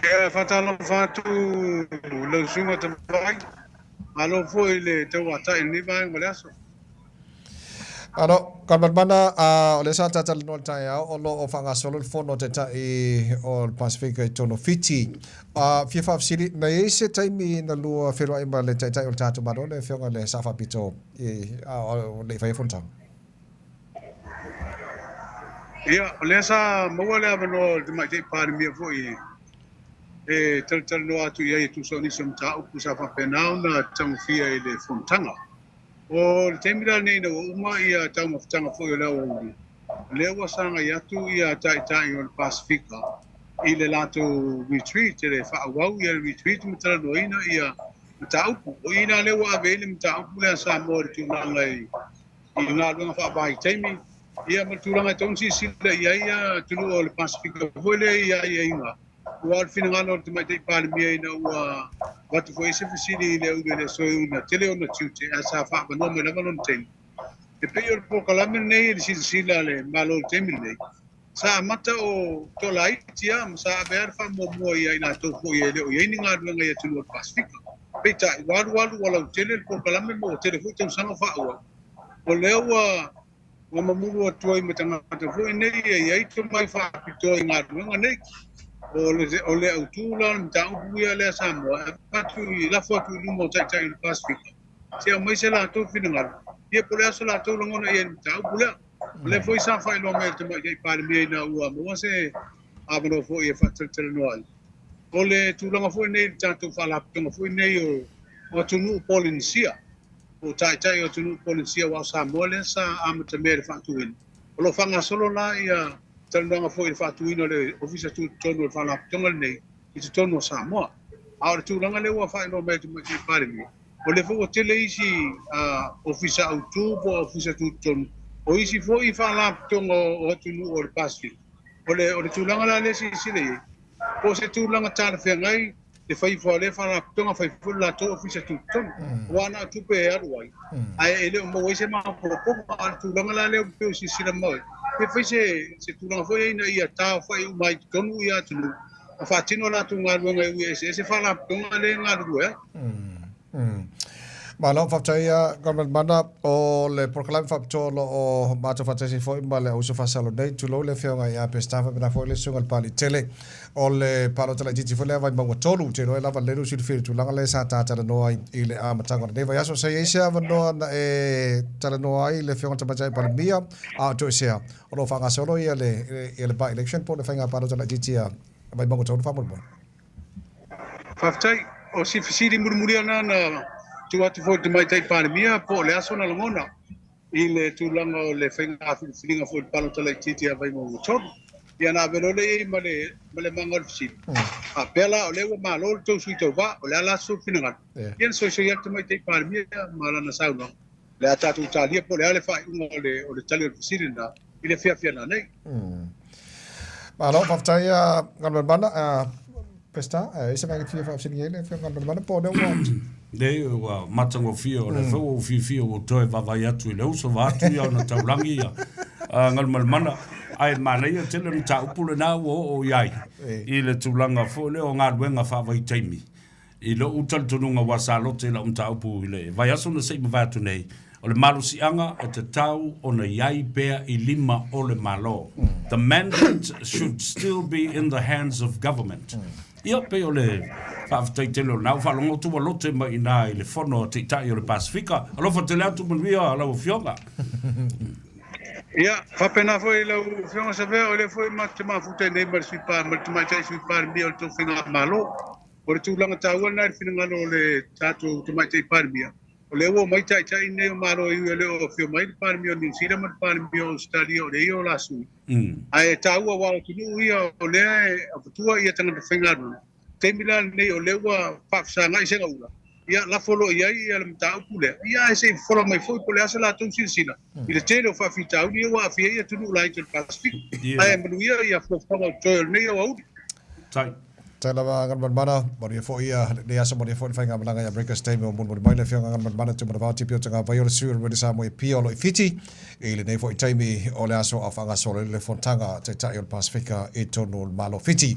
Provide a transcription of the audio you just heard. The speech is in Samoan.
Ia, faatalofa atu i lau Susuga Tavai, malo foi i le tauatai i lenei vaega o le aso. Malo, Kamalmana, o lea sa tatalanoa i le taeao o lo o faagasolo le fono a Taitai o le Pasefika i totonu o Fiti. Fia faafesili, na i ai se taimi na lua feiloai ma le Taitai o le tatou Malo, le Afioga i le Sao Faapito, a o le i faia fonotaga? Ia, o lea sa maua le avanoa o le Tamaitai Palemia foi e talatalanoa atu i ai e tusa o nisi o mataupu sa faapena ona tagofia i le fonotaga. O le taimi la lenei ina ua uma ia taumafataga foi o le aoauli, o lea ua sagai atu ia Taitai o le Pasefika i le latou retreat, e faaauau ia le retreat ma talanoaina ia mataupu. O i la lea ua ave ai le mataupu lea a Samoa i le tulaga i i galuega faavaitaimi, ia ma le tulaga e tatau ona silasila i ai atunuu o le Pasefika foi lea i aiaiga, aua o le finagalo o le Tamaitai Palemia ina ua avatu foi se fesili i le auli o le aso e ui ina tele ona tiute ae sa faaavanoa mai lava lona taimi. E pei o le polokalame lenei i le silasila a le Malo i le taimi lenei, sa amata o toalaiti lava ma sa ave lava le faamuamua ia i latou foi e le o i ai ni galuega i atunuu o le Pasefika. Peitai, ua alualu ua lautele le polokalame ma ua tele foi tausaga o faaauau. O lea ua ua mamulu atu ai ma tagata foi nei e i ai tomai faapitoa i galuega nei. O le, o le autu la o le mataupu ia lea Samoa, e avatu i, lafo atu i luma o Taitai o le Pasefika, se aumai se latou finagalo, ia po o le a so latou lagona i ai i le mataupu lea. O lea foi sa faailoa mai e le Tamaitai Palemia ina ua maua se avanoa foi e faatalatalanoa ai. O le tulaga foi nei i le tatou faalapotopotoga foi nei o atunuu Polenisia, po o taitai o atunuu Polenisia aua o Samoa lea sa amatamea i le faatuina. O lo o faagasolo la ia talanoaga foi i le faatuina o le Ofisa Tutotonu o le Faalapotopotoga lenei i totonu o Samoa. A o le tulaga lea ua faailoa mai e le Tamaitai Palemia, o lea foi ua tele isi Ofisa Autu po o Ofisa Tutotonu o isi foi Faalapotopotoga o atunuu o le Pasefika. O le, o le tulaga la lea e silasila i ai, po o se tulaga talafeagai le fai ifo a lea Faalapotopotoga, fai foi le latou Ofisa Tutotonu, aua na o tupe e alu ai, ae e le o maua ai se maopoopoga. A o le tulaga la lea pei o silasila mamao ai, pe fai se, se tulaga foi lea ina ia taofai uma ai i totonu ia atunuu ma faatino a latou galuega e ui eseese Faalapotopotoga lea e galulue ai. Malo, faafetai ia Comrade Mana. O le polokalame faapitoa o lo o matou faatasi foi ma le auuso faasalo nei, tulou le afioga ia Peseta faapena foi le susuga i le Papaliitele o le palota laitiiti foi lea Vaimauga 3. Ou te iloa e lava lelei lou silafia i le tulaga lea sa ta talanoa ai i le amataga o lenei vaiaso. Sa i ai se avanoa na e talanoa ai le afioga i le Tamaitai Palemia, a o toesea o lo o faagasolo ia le, ia le by-election po o le faiga palota laitiiti a Vaimauga 3 faamolemole? Faafetai. O si fesili mulimuli lena na tuu atu foi i le Tamaitai Palemia po o le a sona lagona i le tulaga o le faiga filifiliga foi i le palota laitiiti ia Vaimauga 3. Ia ona ave loa lea i ai ma le, ma le maga o le fesili. Faapea la, o lea ua malo le tou sui tauva, o le a la sou finagalo? Ia na soisoi atu le Tamaitai Palemia ma lana saunoaga, o le a tatou talia po o le a le faaiuga o le, o le tali o le fesili lena i le afiafi ana nei. Malo, faafetai ia Galumalemana. Peseta, e i ai se mea e fia faafesiligia ai le Afioga Galumalemana po o lea ua. Leai, ua matagofie, o lea foi ua ou fiafia ua ou toe vaavaai atu i le uso vaeatu ia ona taulagi ia Galumalemana. Ae manaia tele le mataupu lena ua oo i ai i le tulaga foi lea o galuega faavaitaimi. I lou talitonuga ua sa lote i lau mataupu i le vaiaso na se i mavae atu nei, o le malosiaga e tatau ona i ai pea i lima o le Malo. The mandate should still be in the hands of government. Ia, pei o le faafetai tele o lena ua faalogo atu ua lote mai i ina i le Fono a Taitai o le Pasefika. Alofa tele atu manuia lau Afioga. Ia, faapena foi lau Afioga Savea, o lea foi matou te mafuta ai nei ma le Sui Pa, ma le Tamaitai Sui Palemia o le tou Faigamalo. O le tulaga taua lena i le finagalo o le tatou Tamaitai Palemia, o lea ua omai taitai nei o Malo e ui e le o afio mai le Palemia o Niu Sila ma le Palemia o Ausetalia o lea ia o la sui. Ae taua aua o atunuu ia o lea e avatua ia tagata faigaluega. Taimi la lenei o lea ua faafesagai se gaula, ia lafo loa i ai ia le mataupu lea, ia ae se i fofola mai foi po o le a se latou silasila i le tele o faafitauli ia ua aafia ai atunuu laiti o le Pasefika. Ae manuia ia fuafuaga o totoe o lenei aoauli. Tai. Tai lava Galumalemana, manuia foi ia lenei aso, manuia foi le faigamalaga i Amerika se taimi o mulimuli mai le Afioga Galumalemana Tumanavao Tipi o Tagavai o le sui o le Rede Samoa i Apia o lo o i Fiti i lenei foi taimi o le aso a faagasolo ai le fonotaga a Taitai o le Pasefika i totonu o le Malo o Fiti.